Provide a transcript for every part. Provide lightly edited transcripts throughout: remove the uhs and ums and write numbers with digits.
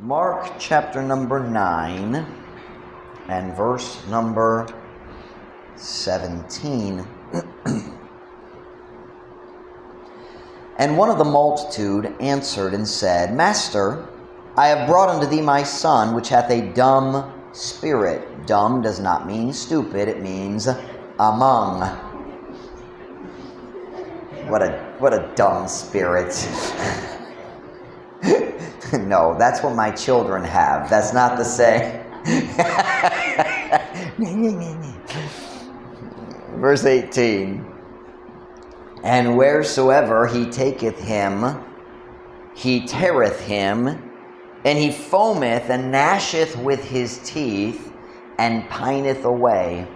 Mark chapter number 9 and verse number 17. And one of the multitude answered and said, "Master, I have brought unto thee my son, which hath a dumb spirit." Dumb does not mean stupid, it means among. What a dumb spirit. No, that's what my children have. That's not the same. Verse 18. "And wheresoever he taketh him, he teareth him, and he foameth and gnasheth with his teeth, and pineth away.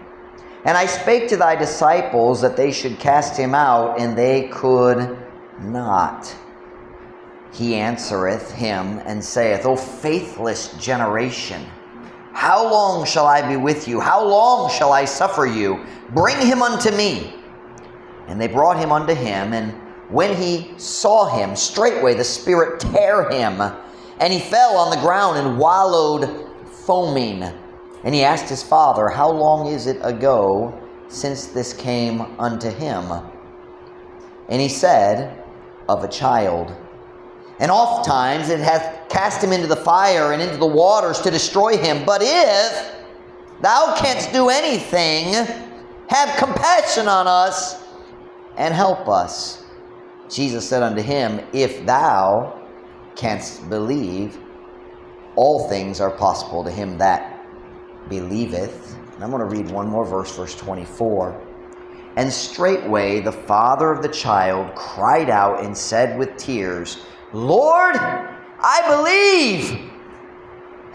And I spake to thy disciples that they should cast him out, and they could not. He answereth him and saith, 'O faithless generation, how long shall I be with you? How long shall I suffer you? Bring him unto me.' And they brought him unto him, and when he saw him, straightway the spirit tare him, and he fell on the ground and wallowed foaming. And he asked his father, 'How long is it ago since this came unto him?' And he said, 'Of a child. And oft times it hath cast him into the fire and into the waters to destroy him. But if thou canst do anything, have compassion on us and help us.' Jesus said unto him, 'If thou canst believe, all things are possible to him that believeth.'" And I'm going to read one more verse, verse 24. "And straightway the father of the child cried out and said with tears, 'Lord, I believe.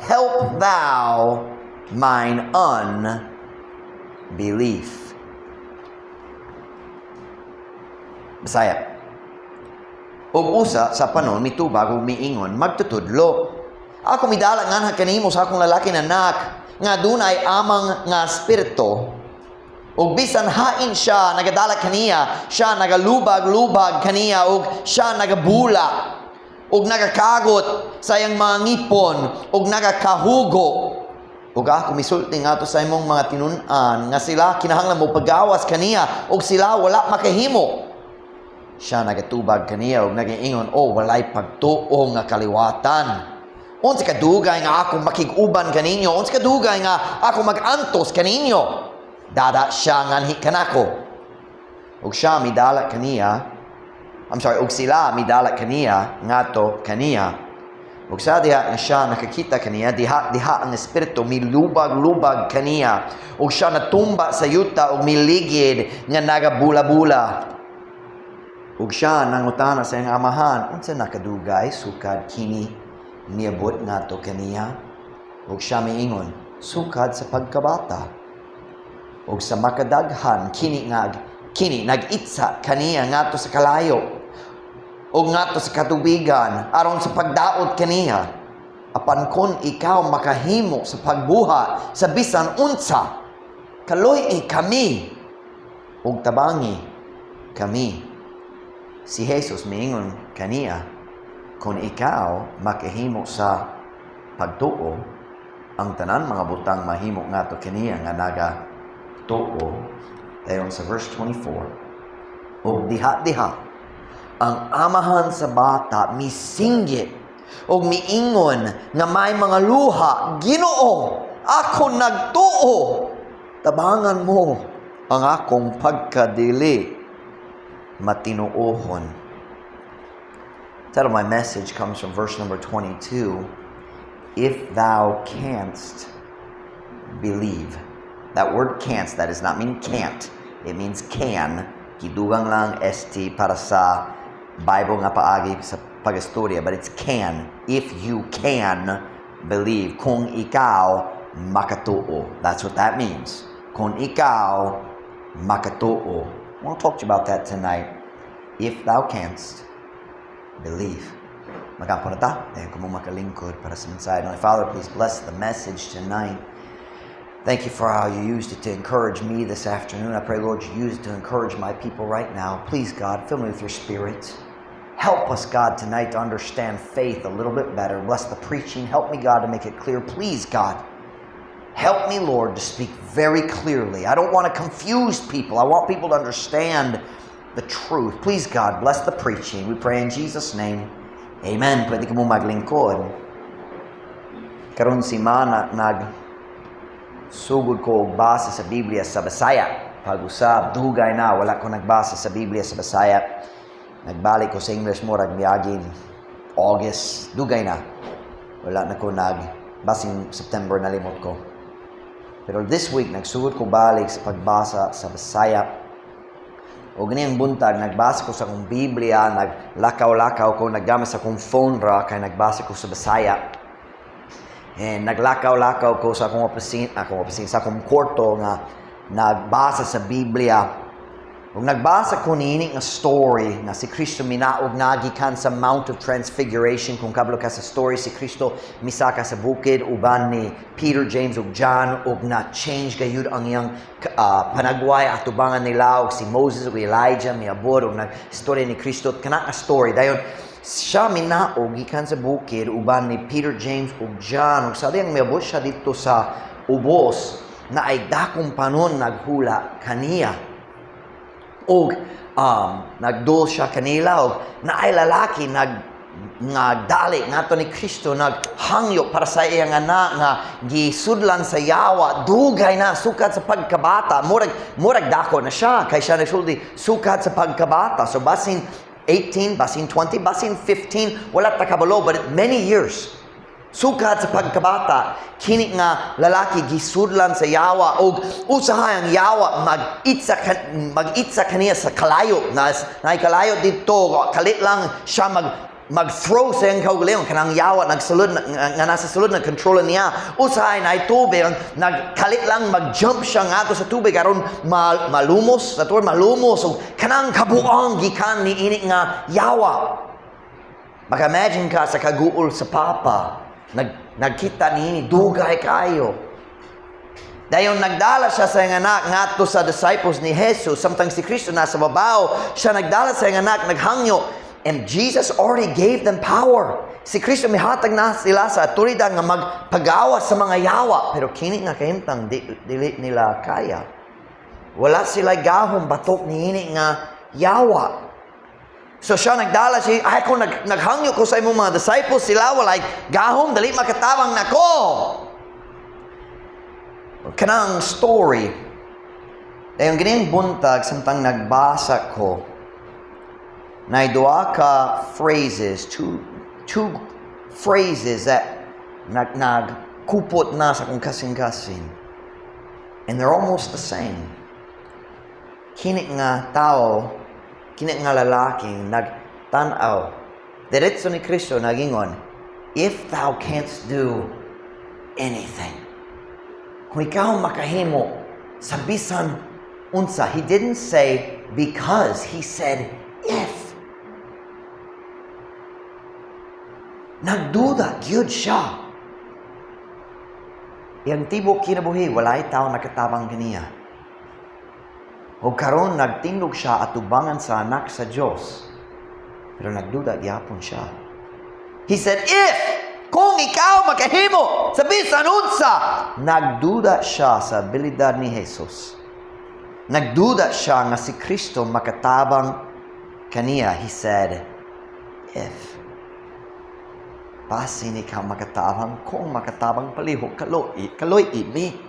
Help thou mine unbelief.'" Bisaya. "Ug usa sa panon mitubag ug miingon, 'Magtutudlo, ako midala nganha kanimo sa akong lalaki na anak nga dunay amang nga espiritu. Ug bisan hain siya nagadala kaniya, siya nagalubag-lubag kaniya ug siya nagabula ug nagakagot sa iyang mga ngipon ug nagakahugo. Ug ako misulti ngadto sa imong mga tinun-an nga sila kinahanglan mo pagawas kaniya ug sila wala makahimo.' Siya nagatubag kaniya ug nagaingon, 'O walay pagtuo nga kaliwatan. Unsa kadugay nga ako makig-uban kaninyo? Unsa kadugay nga ako mag-antos kaninyo? Dada siya nganhi kanako.' Ug siya midala kaniya, I'm sorry, ug sila midala kaniya ngadto kaniya. Ug sa diha nga siya nakakita kaniya, diha diha ang espiritu milubag-lubag kaniya. Ug siya natumba sa yuta ug miligid nga nagabula-bula. Ug siya nangutana sa iyang amahan, 'Unsa nakadugay sukad kini miabot ngadto kaniya?' Ug siya miingon, 'Sukad sa pagkabata. Ug sa makadaghan kini nag-itsa kaniya ngadto sa kalayo ug ngadto sa katubigan aron sa pagdaot kaniya. Apan kon ikaw makahimo sa pagbuhat sa bisan unsa, kaloy kami ug tabangi kami.' Si Jesus miingon kaniya, 'Kon ikaw makahimo sa pagtuo, ang tanan mga butang mahimo ngadto kaniya nga nagatuo.'" Dayon sa verse 24, "Ug diha-diha ang amahan sa bata misinggit ug miingon nga may mga luha, 'Ginoo, ako nagtuo, tabangan mo ang akong pagkadili matinuohon.'" Title of my message comes from verse number 22. "If thou canst believe." That word "canst," that does not mean "can't." It means "can." Gidugang lang ST para sa Bible nga paagi sa pag-istorya, but it's "can." If you can believe. Kung ikaw makatuo. That's what that means. Kung ikaw makatuo. I want to talk to you about that tonight. If thou canst believe. Mag-ampo na ta. Dayon kamo makalingkod para sa mensahe. My Father, please bless the message tonight. Thank you for how you used it to encourage me this afternoon. I pray, Lord, you use it to encourage my people right now. Please, God, fill me with your Spirit. Help us, God, tonight to understand faith a little bit better. Bless the preaching. Help me, God, to make it clear. Please, God, help me, Lord, to speak very clearly. I don't want to confuse people. I want people to understand the truth. Please, God, bless the preaching. We pray in Jesus' name. Amen. Pwede kamo maglingkod. Karon simana, nag sugod ko og basa sa Biblia sa Bisaya. Pag-usab, dugay na wala ko nagbasa sa Biblia sa Bisaya. Nagbalik ko sa English murag miaging August, dugay na. Wala na ko nag basin September, nalimot ko. Pero this week nagsugod ko balik sa pagbasa sa Bisaya. O ganiyang buntag, nagbasa ko sa akong Biblia, naglakaw-lakaw ko, naggamit sa akong phone ra, kay nagbasa ko sa Bisaya. And naglakaw-lakaw ko sa akong opisina, sa akong kwarto nga nagbasa sa Biblia. Ug nagbasa ko niini nga story nga si Kristo minaog nagikan sa Mount of Transfiguration. Kung kabalo ka sa story, si Kristo misaka sa bukid uban ni Peter, James ug John ug na change gayud ang iyang panagway atubangan nila, ug si Moses ug Elijah miabot ug nag story ni Kristo, kana nga story. Dayon siya minaog gikan sa bukid uban ni Peter, James ug John, ug sa diyang miabot siya dito sa ubos, naay dakong panon naghula kaniya og nagdul siya kanila, og naay lalaki nagdali ngadto ni Kristo, naghangyo para sa iyang anak nga gisudlan sa yawa dugay na, sukad sa pagkabata. Murag dako na siya kay siya nagsulti sukad sa pagkabata, so basin 18, basin 20, basin 15, wala ta kabalo, but many years. Sukad sa pagkabata, kini nga lalaki gisudlan sa yawa, og usahay ang yawa mag-itsa kaniya sa kalayo. Na naay kalayo dito, kalit lang siya mag-throw sa iyang kaugalingon kanang yawa nagsulod nga, nga nasa sulod na kontrol niya. Usahay naay tubig, ang nagkalit lang mag-jump siya ngadto sa tubig aron malumos sa tuwa, malumos, og kanang kabuang gikan ni ini nga yawa. Maka-imagine ka sa kaguol sa papa. Nagkita niini dugay kayo. Dayon nagdala siya sa iyang anak ngadto sa disciples ni Jesus. Samtang si Kristo nasa babaw, siya nagdala sa iyang anak, naghangyo. And Jesus already gave them power. Si Kristo mihatag na sila sa otoridad nga magpagawas sa mga yawa. Pero kini nga kahimtang dili nila kaya. Wala sila gahom batok niini nga yawa. So siya nagdala siya, ay kung naghangyo ko sa imong mga disciples, sila walay gahom, dali makatabang nako. Kanang story, dayon ganiyang buntag, samtang nagbasa ko, na duha ka phrases, two phrases that nagkupot na sa akong kasing-kasing. And they're almost the same. Kini nga tao, kini nga lalaki, nagtanaw diretso ni Kristo, nagingon, "If thou canst do anything." Kung ikaw makahimo sa bisan unsa. He didn't say because, he said if. Nagduda gyud siya. Iyang tibok kinabuhi, walay tao nakatabang kaniya. O karon nagtindog siya atubangan sa anak sa Dios. Pero nagduda gyapon siya. He said, "If," kung ikaw makahimo sa bisan unsa. Nagduda siya sa abilidad ni Jesus. Nagduda siya nga si Kristo makatabang kaniya. He said, "If." Basin ikaw makatabang, kung makatabang palihog, kaloy mi.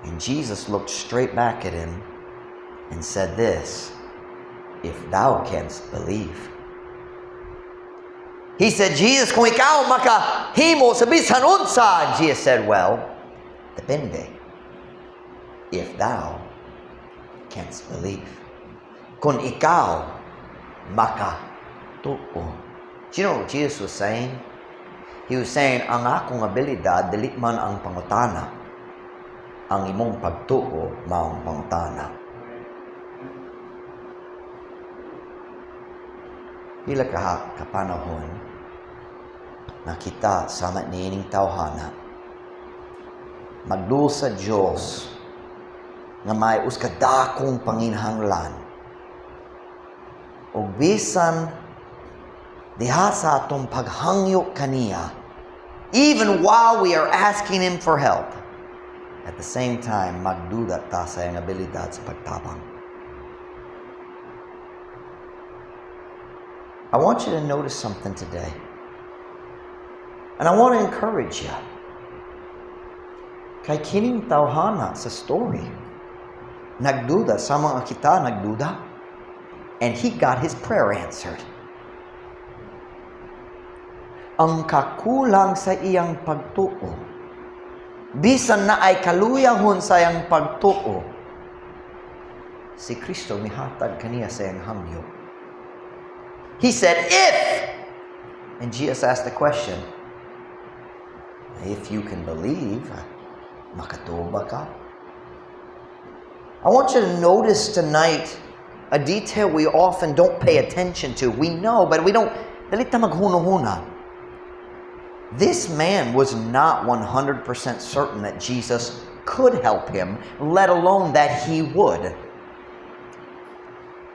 And Jesus looked straight back at him and said this, "If thou canst believe." He said, "Jesus, kung ikaw makahimo sa bisan unsa." And Jesus said, "Well, depende. If thou canst believe." Kung ikaw makatuo. Do you know what Jesus was saying? He was saying, ang akong abilidad, dili man ang pangutana. Ang imong pagtuo, maong pangutana. Pila ka kapanahon nakita sama niining tawhana magduol sa Dios nga may usa ka dakong panginhanglan. Ug bisan diha sa atong paghangyo kaniya, even while we are asking Him for help, at the same time, magduda ta sa iyang abilidad sa pagtabang. I want you to notice something today. And I want to encourage you. Kay kining tawhana sa story, nagduda sa mga kita nagduda, and he got his prayer answered. Ang kakulang sa iyang pagtuo, bisan naay kaluyahon sa iyang pagtuo, si Kristo mihatag kaniya sa iyang hangyo. He said, "If!" And Jesus asked the question, "If you can believe, makatuo ba ka?" I want you to notice tonight a detail we often don't pay attention to. We know, but we don't, dili ta maghuna-huna. This man was not 100% certain that Jesus could help him, let alone that he would.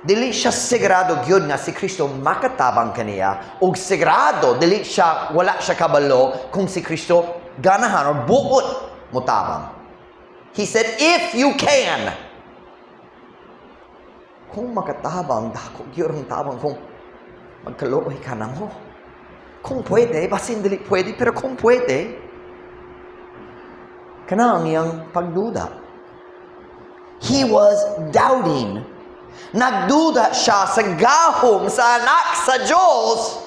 Dili siya sigurado gyud nga si Kristo makatabang kaniya ug sigurado dili siya, wala siya kabalo kung si Kristo ganahan or buot motabang. He said, "If you can." Kung makatabang, dako gyud ang tabang kung magkaluoy ka namo. Kung pwede, basin dili pwede, pero kung pwede, kana ang iyang pagduda. He was doubting. Nagduda siya sa gahom sa anak sa Diyos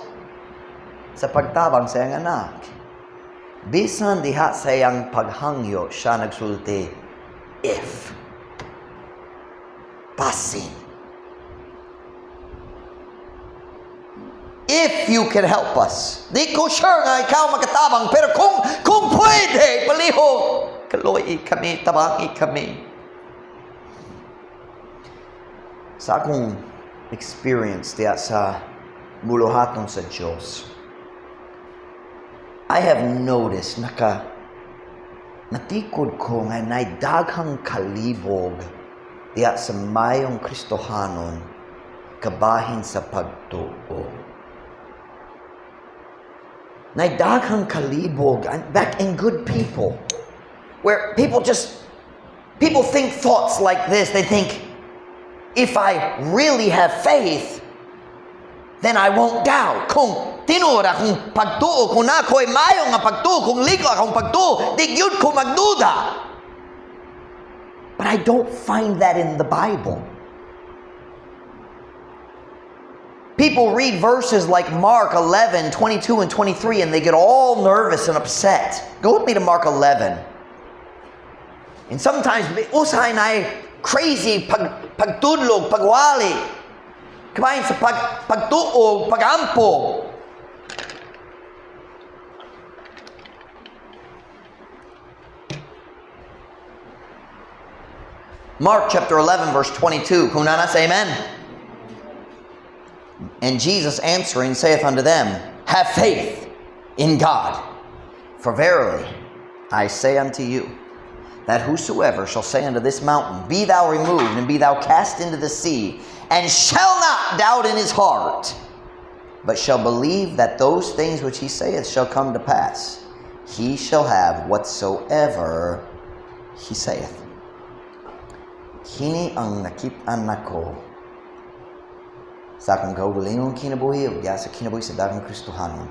sa pagtabang sa iyang anak. Bisan diha sa iyang paghangyo, siya nagsulti, "If." Basin. "If you can help us." Di ko sure nga ikaw makatabang, pero kung pwede, palihog, kaluoyi kami, tabangi kami. Sa akong experience diya sa buluhaton sa Diyos, I have noticed, natikod ko nga nay daghang kalibog diya sa mayong Kristohanon kabahin sa pagtuo. Nay daghang kalibog and back in good people where people think thoughts like this. They think, "If I really have faith, then I won't doubt." Kung tinuod akong pagtuo, kung naa ko'y mayo nga pagtuo, kung ligo akong pagtuo, di gyud ko magduda. But I don't find that in the Bible. People read verses like Mark 11, 22 and 23, and they get all nervous and upset. Go with me to Mark 11. And sometimes, usahay na crazy pagtudlog, pagwali, kabahin sa pagtuog, pagampo. Mark chapter 11, verse 22. Kung naa na, say amen. And Jesus answering saith unto them, "Have faith in God. For verily I say unto you, that whosoever shall say unto this mountain, Be thou removed, and be thou cast into the sea, and shall not doubt in his heart, but shall believe that those things which he saith shall come to pass, he shall have whatsoever he saith." Kini ang nakit-an nako sa akong kaugalingong kinabuhi ug sa kinabuhi sa daghang Kristohanon.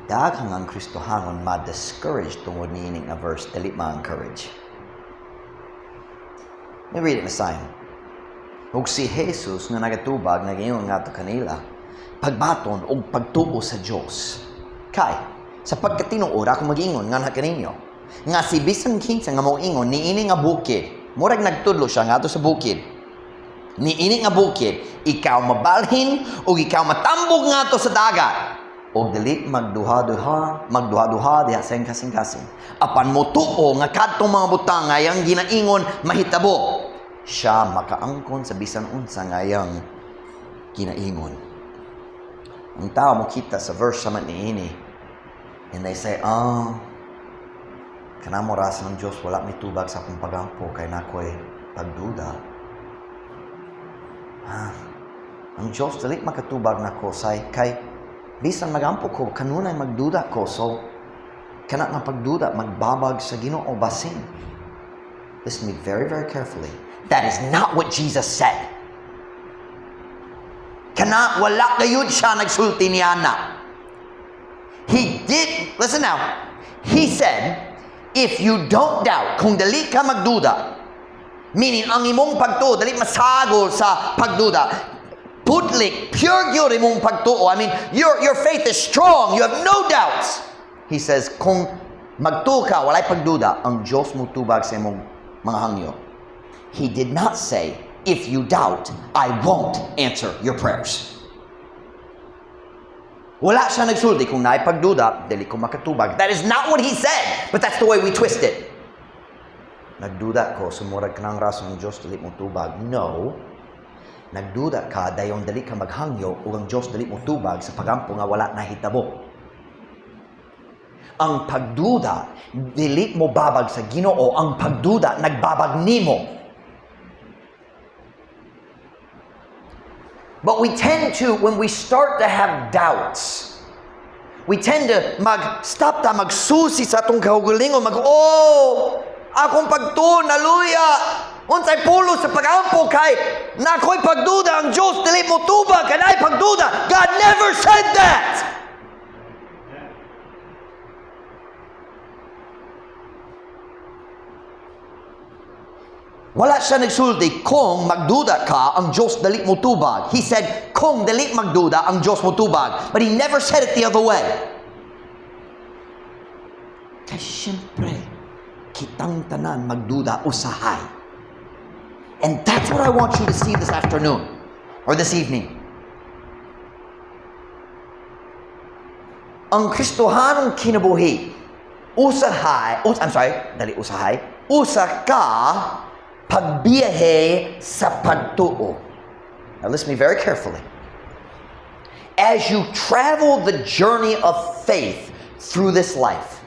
Daghang ang Kristohanon ma-discourage tungod niini nga verse, dili ma-encourage. Let me read it in sign. Ug si Jesus nga nagatubag nag-ingon ngadto kanila, "Pagbaton og pagtuo sa Dios. Kay sa pagkatinuod ako mag-ingon nganha kaninyo, nga si bisan kinsa nga moingon niini nga bukid," murag nagtudlo siya ngadto sa bukid, "niini nga bukid, ikaw mabalhin ug ikaw matambog ngadto sa dagat, og dili magduha-duha, magduha-duha diha sa iyang kasing-kasing, apan motuo nga kadtong mga butang nga iyang ginaingon mahitabo, siya makaangkon sa bisan unsa nga iyang ginaingon." Ang tao mokita sa verse sama niini and they say, "Ah, kanamo ra sa ng Diyos wala mitubag sa akong pagampo kay naa ko'y pagduda." Ah, Ang Diyos dili makatubag nako say kay bisan magampo ko, kanunay magduda ko, so kana nga pagduda magbabag sa Ginoo basin. Listen to me very, very carefully. That is not what Jesus said. Kana wala gayud siya nagsulti niana. He did, listen now. He said, if you don't doubt, kung dili ka magduda, meaning ang imong pagtuo dili masagol sa pagduda, putlik, pure gyud imong pagtuo. I mean, your faith is strong. You have no doubts. He says, kung magtuo ka, walay pagduda, ang Diyos mo tubag sa imong mga hangyo. He did not say, "If you doubt, I won't answer your prayers." Wala siya nagsulti, kung naay pagduda, dili ko makatubag. That is not what he said, but that's the way we twist it. Nagduda ko, so murag kanang rason ang Diyos dili mo tubag. No. Nagduda ka, dayon dili ka maghangyo, ug ang Diyos dili mo tubag sa pagampo nga wala nahitabo. Ang pagduda, dili mo babag sa Ginoo, ang pagduda, nagbabag nimo. But we tend to, when we start to have doubts, we tend to mag-stop ta, magsusi sa atong kaugalingon, "Oh, akong pagtuo, naluya, unsay pulos sa pagampo kay naa ko'y pagduda, ang Diyos dili mo tubag, kay naay pagduda." God never said that! Wala siya nagsulti, kung magduda ka, ang Diyos dili mo tubag. He said, kung dili magduda, ang Diyos mo tubag. But he never said it the other way. Kay siyempre, kitang tanan magduda usahay. And that's what I want you to see this afternoon or this evening. Ang Kristohanong kinabuhi, usahay, I'm sorry, dali usahay, usa ka pagbiyahe sa pagtuo. Now listen to me very carefully. As you travel the journey of faith through this life,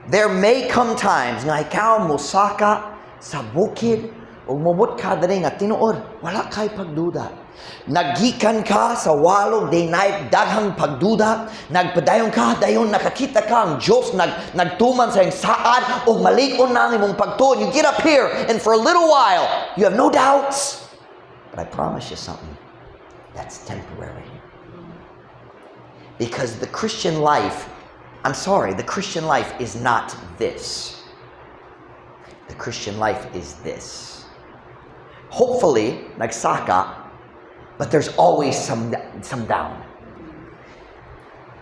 there may come times nga ikaw mosaka sa bukid o mubot ka diri nga tinuod, wala kay pagduda. Nagikan ka sa walog, day night, daghang pagduda, nagpadayon ka, dayon nakakita ka ang Diyos nagtuman sa iyong saad o malig-on na ang imong pagtuo. You get up here and for a little while, you have no doubts. But I promise you something, that's temporary. Because the Christian life, I'm sorry, the Christian life is not this. The Christian life is this. Hopefully, nagsaka, but there's always some down.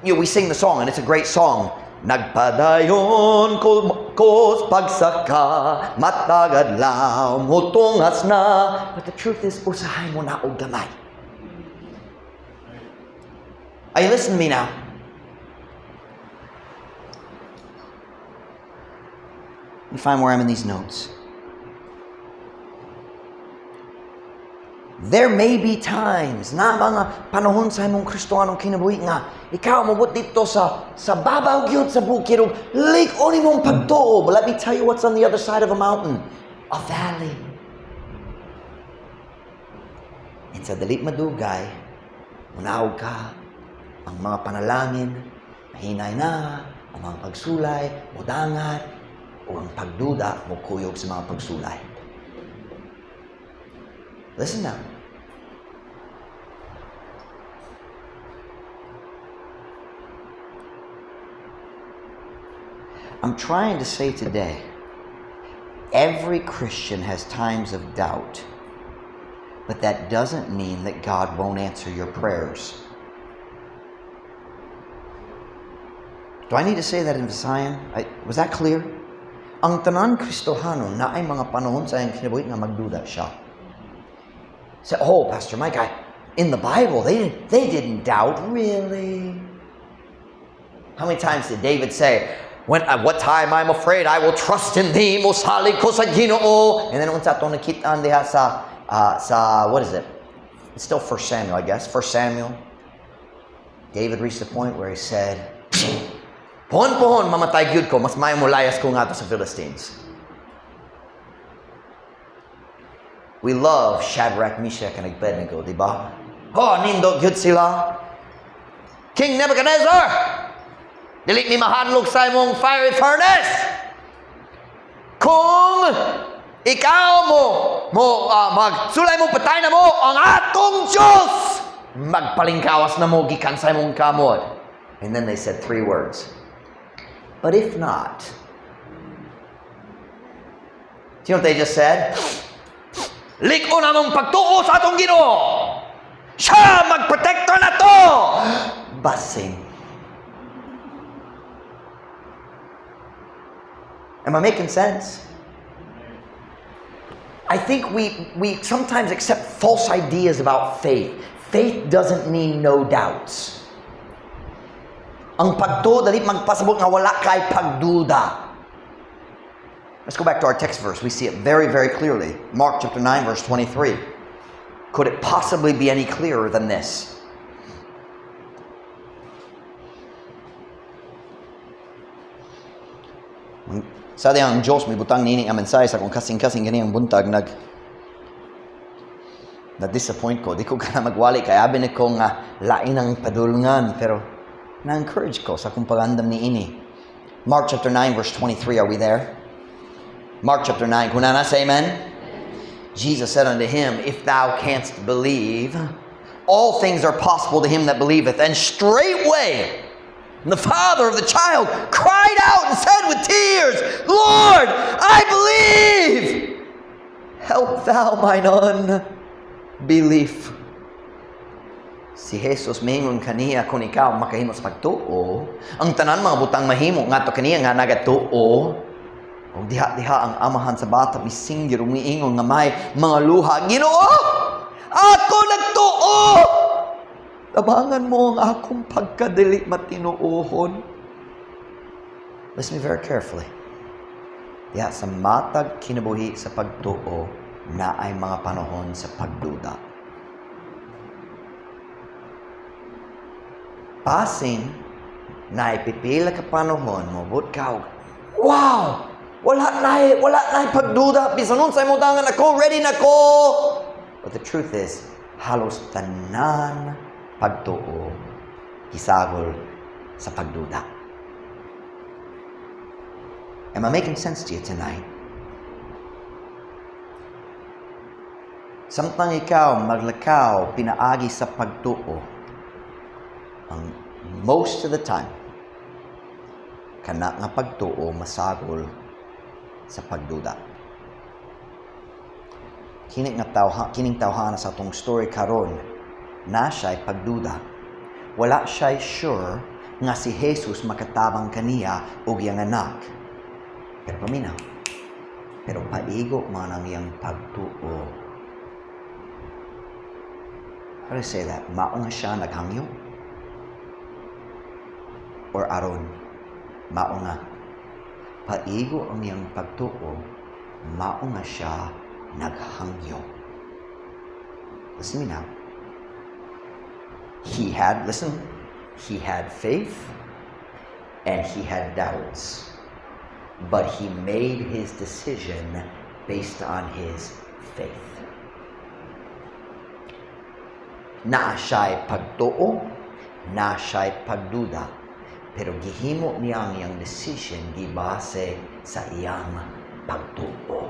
We sing the song, and it's a great song. Nagpadayon ko pagsaka, matag adlaw, mutungas na. But the truth is, usahay mo na og gamay. Are you listening to me now? Let me find where I'm in these notes. There may be times na mga panahon sa imong Kristohanong kinabuhi nga ikaw mobot dito sa babaw gyud sa bukid ug lig-on imong pagtuo. But let me tell you what's on the other side of a mountain. A valley. And sa dali madugay, munaog ka, ang mga panalangin, mahinay na, ang mga pagsulay, mudangat, o ang pagduda, mukuyog sa mga pagsulay. Listen now. I'm trying to say today, every Christian has times of doubt, but that doesn't mean that God won't answer your prayers. Do I need to say that in Visayan? Was that clear? Ang tanan Kristohano naay mga panahon sa iyang kinabuhi nga magduda siya. Say, "Oh, Pastor Mike, in the Bible, they didn't doubt." Really? How many times did David say, "When at what time I'm afraid, I will trust in thee, mosalig ko sa Ginoo"? And then unsa atong nakit-an diha sa, what is it? It's still 1 Samuel, I guess. 1 Samuel. David reached the point where he said, "Pohon pohon, mamatay gyud ko, mas maayo molayas ko ngadto sa Philistines." We love Shadrach, Meshach, and Abednego, di ba? Oh, nindot gyud sila. "King Nebuchadnezzar, dili mi mahadlok sa imong fiery furnace. Kung ikaw mo magsulay mo patay na mo ang atong Diyos, magpalingkawas na mo gikan sa imong kamot." And then they said three words. "But if not." Do you know what they just said? "Lig-on among pagtuo sa atong Ginoo. Siya magprotektor nato. Basin." Am I making sense? I think we sometimes accept false ideas about faith. Faith doesn't mean no doubts. Ang pagtuo dili magpasabot nga wala kay pagduda. Let's go back to our text verse. We see it very, very clearly. Mark chapter 9, verse 23. Could it possibly be any clearer than this? Sa ang Diyos may butang nini nga mensahe sa akong kasing-kasing ganiyang buntag, na disappoint ko. Di ko kana magwali kay abi ni ko nga lain ang padulngan, pero na-encourage ko sa akong pagandam ni ini. Mark chapter 9 verse 23, are we there? Mark chapter 9, kung naa na, say amen. Jesus said unto him, "If thou canst believe, all things are possible to him that believeth." And straightway the father of the child cried out and said with tears, "Lord, I believe! Help thou mine unbelief." Si Jesus mingon kaniya, "Kung ikaw makahimo sa pagtuo, ang tanan mga butang mahimo ngadto kaniya nga nagatuo." Ug diha-diha ang amahan sa bata misinggir ug miingon nga may mga luha, "Ginoo, ako nagtuo! Tabangan mo ang akong pagkadili matinuohon." Listen to me very carefully. Diha sa matag kinabuhi sa pagtuo, naay mga panahon sa pagduda. Basin na ipipila ka panahon mo ka, wow! Wala na pagduda. Bisan unsa imong dangan ako, ready na ko. But the truth is, halos tanan pagtuo gisagol sa pagduda. Am I making sense to you tonight? Samtang ikaw maglakaw pinaagi sa pagtuo, ang most of the time, kana nga pagtuo masagol sa pagduda. Kining tawhana sa atong story karon, na siya'y pagduda. Wala siya'y sure nga si Jesus makatabang kaniya og iyang anak. Pero paminaw. Pero paigo man ang iyang pagtuo. How do I say that? Mao nga siya naghangyo? Or aron, mao nga paigo ang iyang pagtuo, mao nga siya naghangyo. Listen to me now. He had, listen, he had faith and he had doubts. But he made his decision based on his faith. Naa siya'y pagtuo, naa siya'y pagduda, pero gihimo niya ang iyang decision gibase sa iyang pagtuo.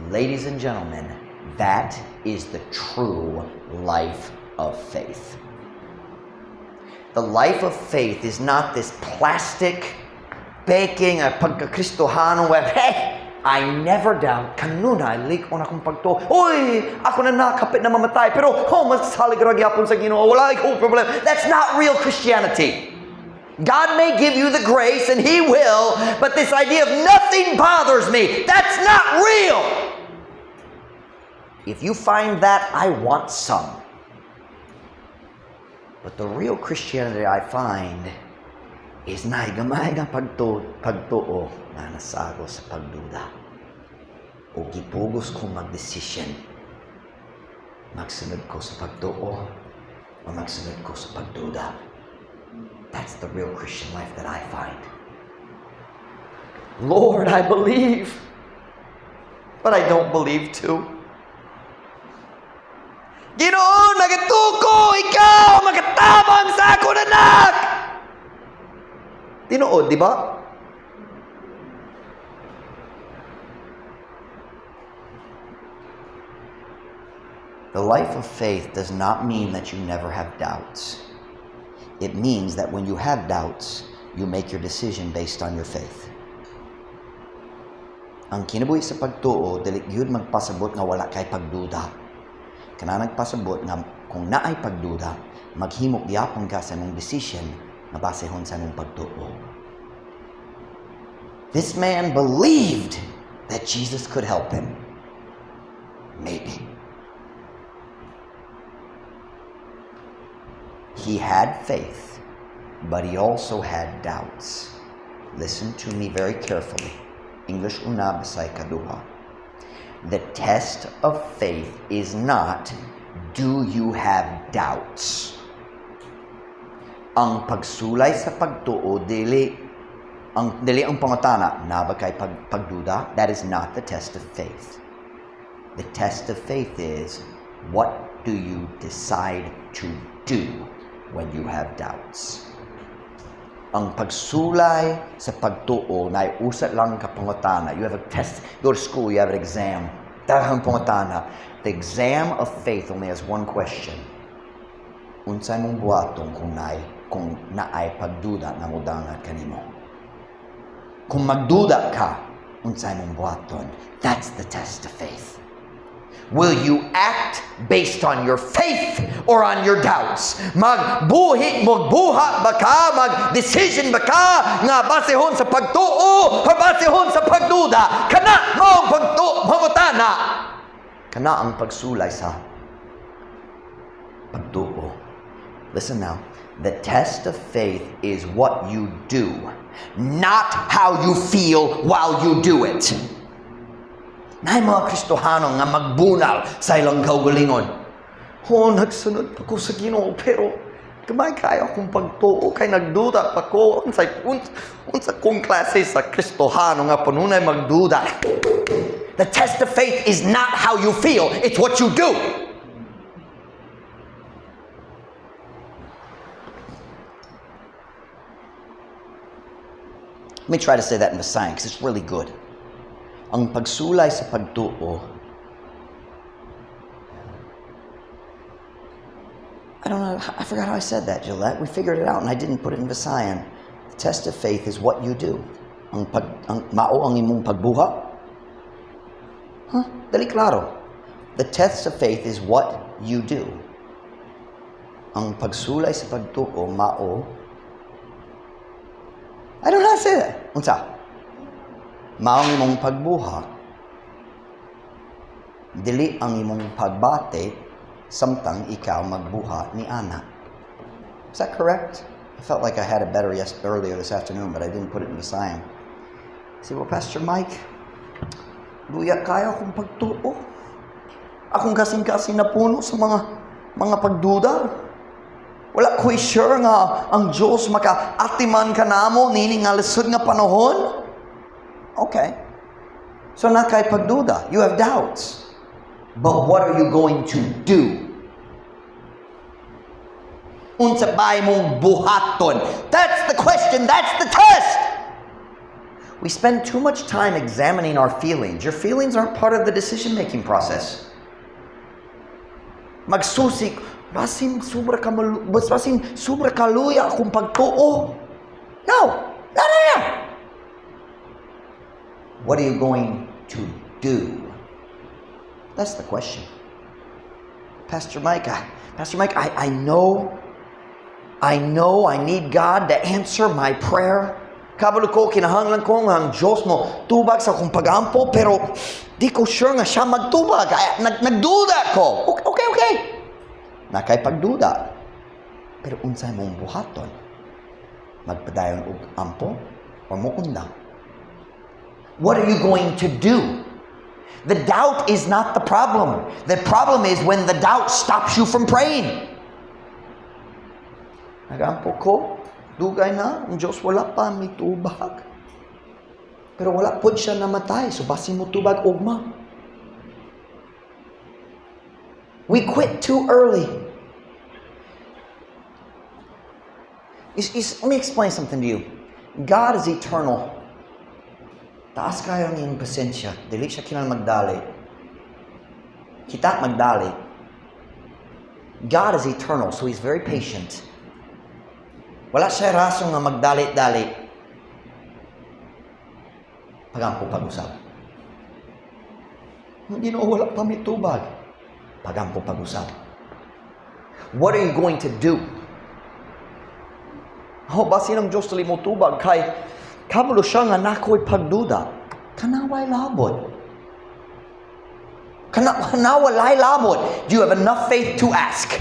Ladies and gentlemen, that is the true life of faith. The life of faith is not this plastic baking a pagkakristohano where, "Hey, I never doubt, kanunay, lig-on akong pagtuo. Uy, ako na nakapit na mamatay, pero oh, masalig ra gyapon sa Ginoo, wala akong problema." That's not real Christianity. God may give you the grace, and He will, but this idea of "nothing bothers me," that's not real. If you find that, I want some. But the real Christianity I find is naay gamay nga pagtuo nga nasagol sa pagduda. O gipugos ko magdesisyon. Magsunod ko sa pagtuo o magsunod ko sa pagduda. That's the real Christian life that I find. "Lord, I believe, but I don't believe too." Ginoo, nagatuo ko, ikaw makatabang sa akong anak. Tinuod, di ba? The life of faith does not mean that you never have doubts. It means that when you have doubts, you make your decision based on your faith. Ang kinabuhi sa pagtuo, dili gyud magpasabot nga wala kay pagduda. Kana nagpasabot nga kung naay pagduda, maghimo gyapon ka sa imong decision nga basehon sa imong pagtuo. This man believed that Jesus could help him. Maybe. He had faith, but he also had doubts. Listen to me very carefully. English una, Bisaya kaduha. The test of faith is not, do you have doubts? Ang pagsulay sa pagtuo dili ang pangutana naa ba kay pagduda. That is not the test of faith. The test of faith is, what do you decide to do when you have doubts? Ang pagsulay sa pagtuo naay usa lang ka pangutana. You have a test, go to school, you have an exam. Daghang pangutana. The exam of faith only has one question. Unsay mong buhaton kung naay pagduda na mudangat kanimo? Kung magduda ka, unsay mong buhaton? That's the test of faith. Will you act based on your faith or on your doubts? Magbuhi, magbuhat ba ka? Mag-decision ba ka nga basehon sa pagtuo o basehon sa pagduda? Kana mao ang pangutana. Kana ang pagsulay sa pagtuo. Listen now. The test of faith is what you do, not how you feel while you do it. Naay mga Kristohano nga magbunal sa ilang kaugalingon. "Oh, nagsunod pa ko sa Ginoo, pero gamay kayo akong pagtuo kay nagduda pa ko." Unsa kong klase sa Kristohano nga panunay magduda? The test of faith is not how you feel, it's what you do. Let me try to say that in Visayan because it's really good. Ang pagsulay sa pagtuo, I don't know, I forgot how I said that, Gillette. We figured it out and I didn't put it in Visayan. The test of faith is what you do. Ang mao ang imong pagbuhat. Huh? Dali klaro. The test of faith is what you do. Ang pagsulay sa pagtuo, mao. I don't know how to say that. Unsa? Mao ang imong pagbuhat. Dili ang imong pagbati samtang ikaw magbuhat ni ana. Is that correct? I felt like I had it better earlier this afternoon, but I didn't put it in Visayan. Say, "Well, Pastor Mike, luya kayo akong pagtuo. Akong kasing-kasing napuno sa mga pagduda. Wala ko'y sure nga ang Diyos maka-atiman kanamo nini nga lisod nga panahon." Okay. So naa kay pagduda. You have doubts. But what are you going to do? Unsa ba imong buhaton? That's the question. That's the test. We spend too much time examining our feelings. Your feelings aren't part of the decision-making process. Magsusi, basin sobra kaluya akong pagtuo. No. No, no, no. What are you going to do? That's the question. "Pastor Mike, I know I need God to answer my prayer. Kabalo ko, kinahanglan ko nga ang Diyos mo tubag sa akong pagampo, pero di ko sure nga siya magtubag. Ay, nagduda ko." Okay. Naa kay pagduda. Pero unsay mong buhaton? Magpadayon og ampo or moundang? What are you going to do? The doubt is not the problem. The problem is when the doubt stops you from praying. "Nagampo ko, dugay na, ang Diyos wala pa mitubag. Pero wala pod siya namatay, so basin mo tubag ugma." We quit too early. You, let me explain something to you. God is eternal. Taas kaayo ang iyang pasensya. Dili siya kinahanglan magdali. Kita magdali. God is eternal, so He's very patient. Wala siya rason nga magdali-dali. Pagampo pag-usab. Ginoo, wala pa mitubag. Pagampo pag-usab. What are you going to do? Oh, basin ang Diyos dili mo tubag kay kabalo siya nga naa ko'y pagduda. Kana way labot. Kana walay labot. Do you have enough faith to ask?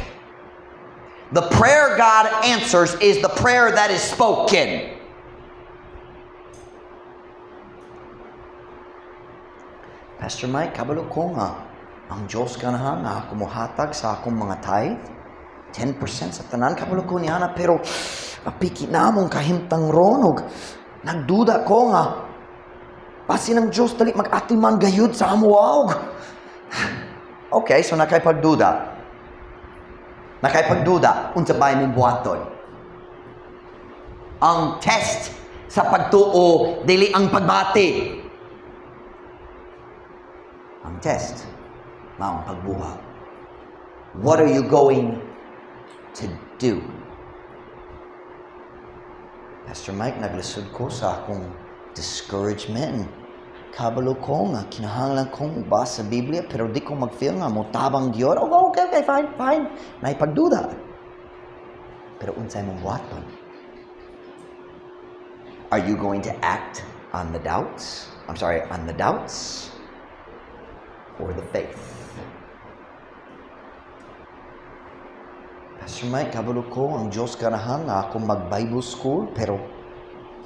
The prayer God answers is the prayer that is spoken. Pastor Mike, kabalo ko nga ang Diyos ganahan nga ako mohatag sa akong mga tithe, 10% sa tanan, kabalo ko niana, pero apiki namong kahimtang ron og nagduda ko nga basin ang Diyos dali mag-atiman gayud sa amuawg. Okay, so naa kay pagduda. Naa kay pagduda, unsa ba imong buhaton? Ang test sa pagtuo dili ang pagbati. Ang test mao ang pagbuhat. What are you going to do? Pastor Mike, naglisod ko sa akong discouragement. Kabalo ko nga kinahanglan kong ubas sa Biblia, pero di ko mag-feel nga mo tabang gyud. Oh, okay, fine, fine. Naay pagduda. Pero unsay mong buhaton? Are you going to act on the doubts? I'm sorry, on the doubts or the faith? Pastor Mike, kabalo ko ang Diyos ganahan nga ako mag-Bible school, pero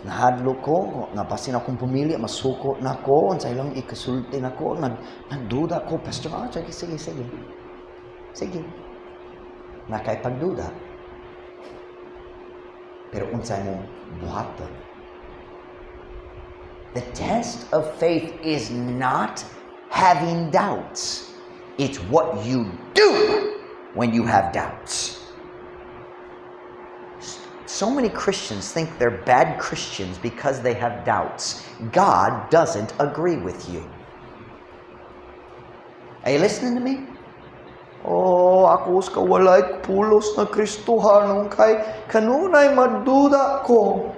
nahadlok ko nga basin akong pamilya masuko na ko, unsay ilang ikasulti nako, nagduda ko. Pastor Mike, sige, sige, sige. Sige. Naa kay pagduda. Pero unsay mong buhaton? The test of faith is not having doubts. It's what you do when you have doubts. So many Christians think they're bad Christians because they have doubts. God doesn't agree with you. Are you listening to me? Oh, ako sa walay pulos na Kristohanon kay kanunay magduda ko.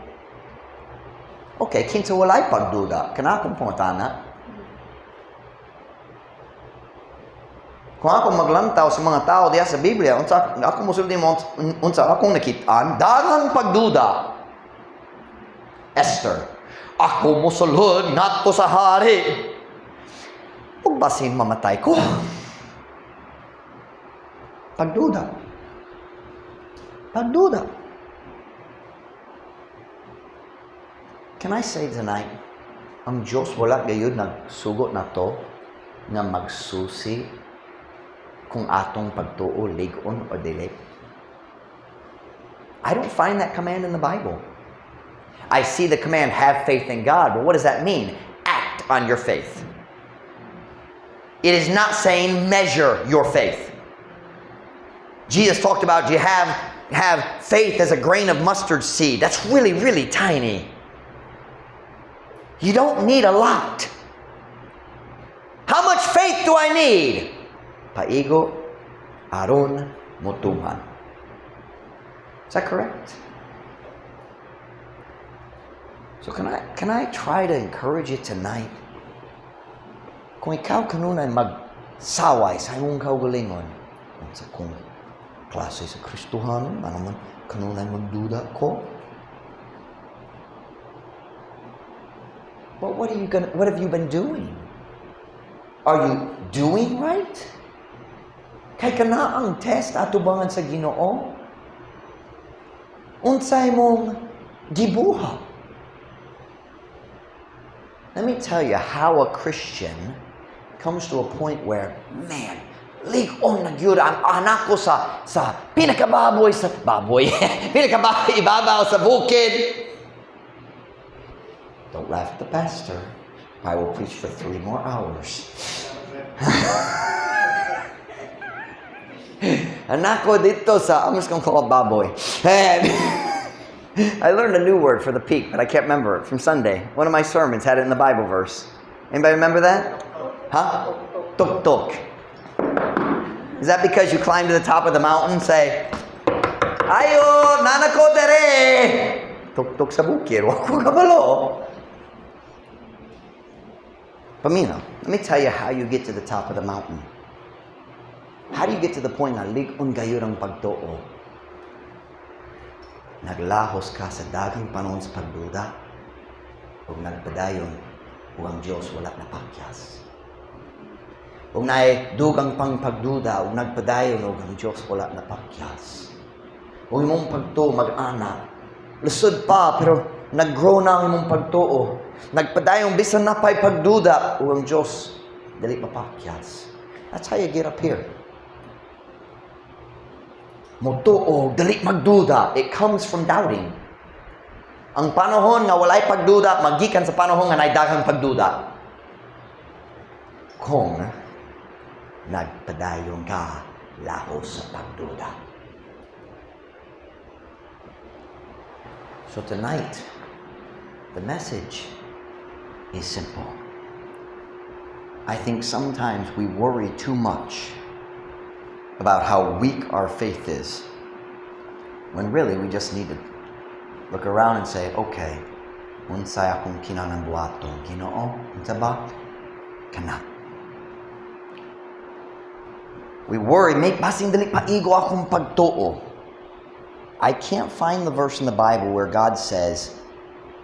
Okay, kinsa walay pagduda? Kana akong pangutana. Kung ako maglantaw sa mga tao diya sa Biblia, unsa ako mosulti mo, unsa akong nakitaan, daghang pagduda. Esther, ako mosulod ngadto sa hari. Ug basin mamatay ko. Pagduda. Pagduda. Can I say tonight, ang Diyos wala gayud nagsugo nato nga magsusi kung atong pagtuo lig-on o dili. I don't find that command in the Bible. I see the command, have faith in God, but what does that mean? Act on your faith. It is not saying measure your faith. Jesus talked about you have faith as a grain of mustard seed. That's really, really tiny. You don't need a lot. How much faith do I need? Paigo, aron, motuman. Is that correct? So can I try to encourage you tonight? Kung ikaw kanunay magsaway sa imong kaugalingon, sa kung klase sa Kristohanon, ano man kanunay magduda ko. But what have you been doing? Are you doing right? Kay kana ang test atubangan sa Ginoo. Unsay mong gibuhat? Let me tell you how a Christian comes to a point where, man, lig-on na gyud ang anak ko sa pinakababoy sa baboy, pinakababoy ibabaw sa bukid. Don't laugh at the pastor. I will preach for 3 more hours. Anak ko didto sa, I'm just gonna call it baboy. And I learned a new word for the peak, but I can't remember it from Sunday. One of my sermons had it in the Bible verse. Anybody remember that? Huh? Tuk tuk. Is that because you climb to the top of the mountain and say, "Ayo, naa na ko diri"? Tuktok sa bukid, wa ko kabalo. Paminaw, let me tell you how you get to the top of the mountain. How do you get to the point nga lig-on gayud ang pagtuo? Naglahos ka sa daghang panahon sa pagduda ug nagpadayon ug ang Diyos wala napakyas. Ug naay dugang pang pagduda ug nagpadayon ug ang Diyos wala napakyas. Ug imong pagtuo mag-ana. Lisod pa, pero nag-grow na ang imong pagtuo. Nagpadayon bisan naa pay pagduda ug ang Diyos dili mapakyas. That's how you get up here. Motuo, dili magduda. It comes from doubting. Ang panahon nga walay pagduda, magikan sa panahon nga naay daghang pagduda. Kung nagpadayon ka lahos sa pagduda. So tonight, the message is simple. I think sometimes we worry too much about how weak our faith is, when really we just need to look around and say, "Okay, unsay akong kinahanglan buhaton, Ginoo? Unsa ba? Kana." We worry, may basing dili pa igo akong pagtuo. I can't find the verse in the Bible where God says,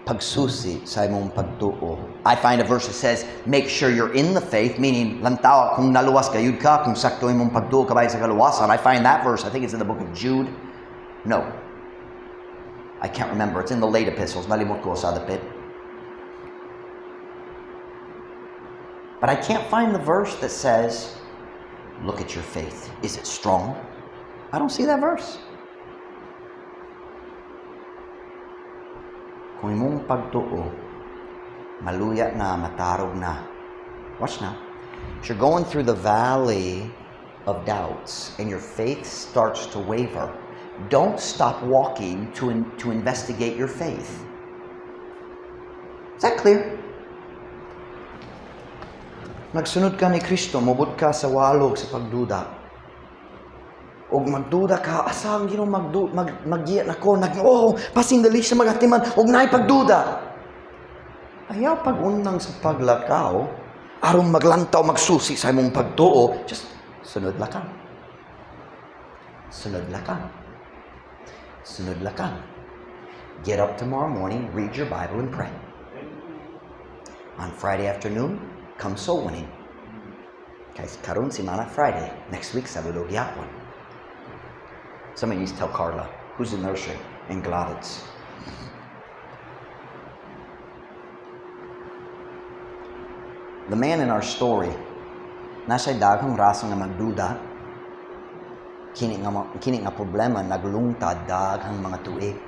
"Pagsusi sa imong pagtuo." I find a verse that says, "Make sure you're in the faith," meaning, lantawa kung naluwas gayud ka, kung sakto imong pagtuo kabay sa kaluwasan. I find that verse, I think it's in the book of Jude. No. I can't remember. It's in the late epistles. Nalimot ko sa dapit. But I can't find the verse that says, "Look at your faith. Is it strong?" I don't see that verse. Kung imong pagtuo, maluya na, matarog na. Watch now. If you're going through the valley of doubts and your faith starts to waver, don't stop walking to investigate your faith. Is that clear? Nagsunod ka ni Kristo, mubot ka sa walog sa pagduda. Og magduda ka, asa ang Ginoo maggiya nako, oh, basin dali siya magatiman, og naay pagduda. Ayaw pag-unang sa paglakaw, aron maglantaw, magsusi sa imong pagtuo, just sunod lakang. Sunod lakang. Sunod lakang. Get up tomorrow morning, read your Bible and pray. On Friday afternoon, come soul winning. Guys, karon simana Friday. Next week, Sabado gyapon. Somebody needs to tell Carla, who's in nursery, in Gladys. The man in our story, naa siya'y daghang rason nga magduda. Kini nga problema naglungtad daghang mga tuig.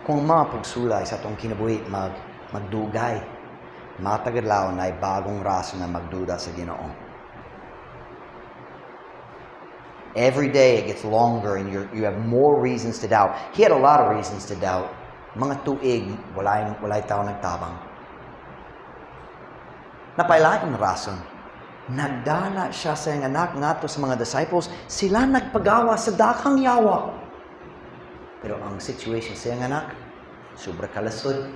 Kung ang mga pagsulay sa atong kinabuhi magdugay, matag adlaw naay bagong rason nga magduda sa Ginoo. Every day it gets longer and you have more reasons to doubt. He had a lot of reasons to doubt. Mga tuig, walay tao nagtabang. Naa pay laing rason. Nagdala siya sa iyang anak ngadto sa mga disciples. Sila nagpagawa sa daghang yawa. Pero ang situation sa iyang anak, sobra kalasod,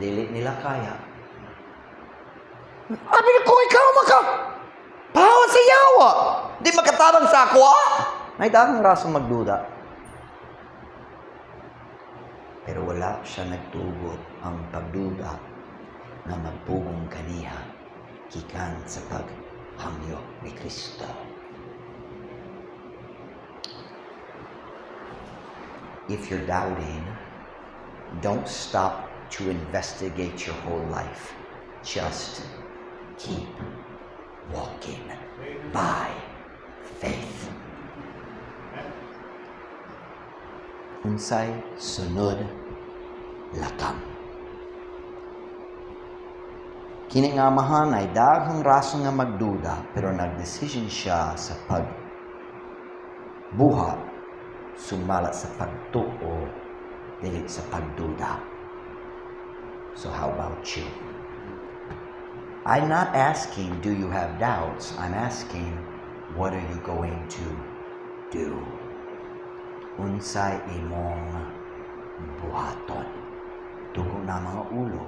dili nila kaya. Abi ko, ikaw maka pahawa sa yawa. Di makatabang sa ako, ah. May daghang rason magduda. Pero wala siya nagtugot ang pagduda na magpugong kaniya gikan sa paghangyo ni Kristo. If you're doubting, don't stop to investigate your whole life. Just keep walking by faith. Unsay sunod lakam. Kini nga amahan ay daghang rason nga magduda, pero nagdesisyon siya sa pagtuo. Buhat sumala sa pagtuo, dili sa pagduda. So how about you? I'm not asking, "Do you have doubts?" I'm asking, "What are you going to do?" Unsay imong buhaton? Tuko na mga ulo.